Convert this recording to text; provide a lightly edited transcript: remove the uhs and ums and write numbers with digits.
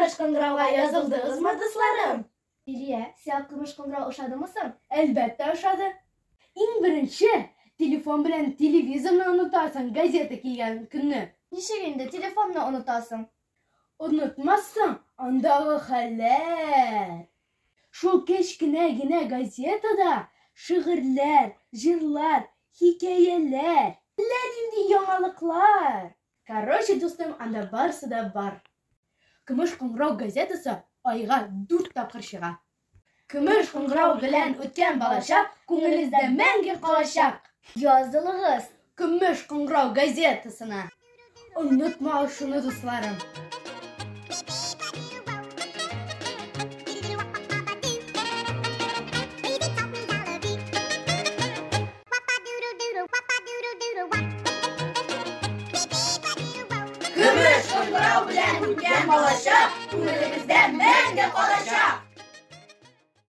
Көмеш кыңгырауга язылдыгызмы, дусларым? Лилия, сиңа көмеш кыңгырау ошадымы соң? Әлбәттә ошады. Иң беренче телефон белән телевизорны онытасың газета килгән көнне. Ничек инде телефонны онытасың? Онытмассың, андагы хәлләр. Шул кечкенә генә газетада шигырьләр, җырлар, хикәяләр, әллә нинди яңалыклар. Короче, дустым, анда барысы да бар. Көмеш кыңгырау газетасы айга 4 тапкыр чыга. Көмеш кыңгырау белән үткән балачак күңелегездә мәңге калачак. Язылыгыз Көмеш кыңгырау газетасына. Онытмагыз шуны, дусларым. Көмеш кыңгырау белән үткән балачак күңелегездә мәңге калачак.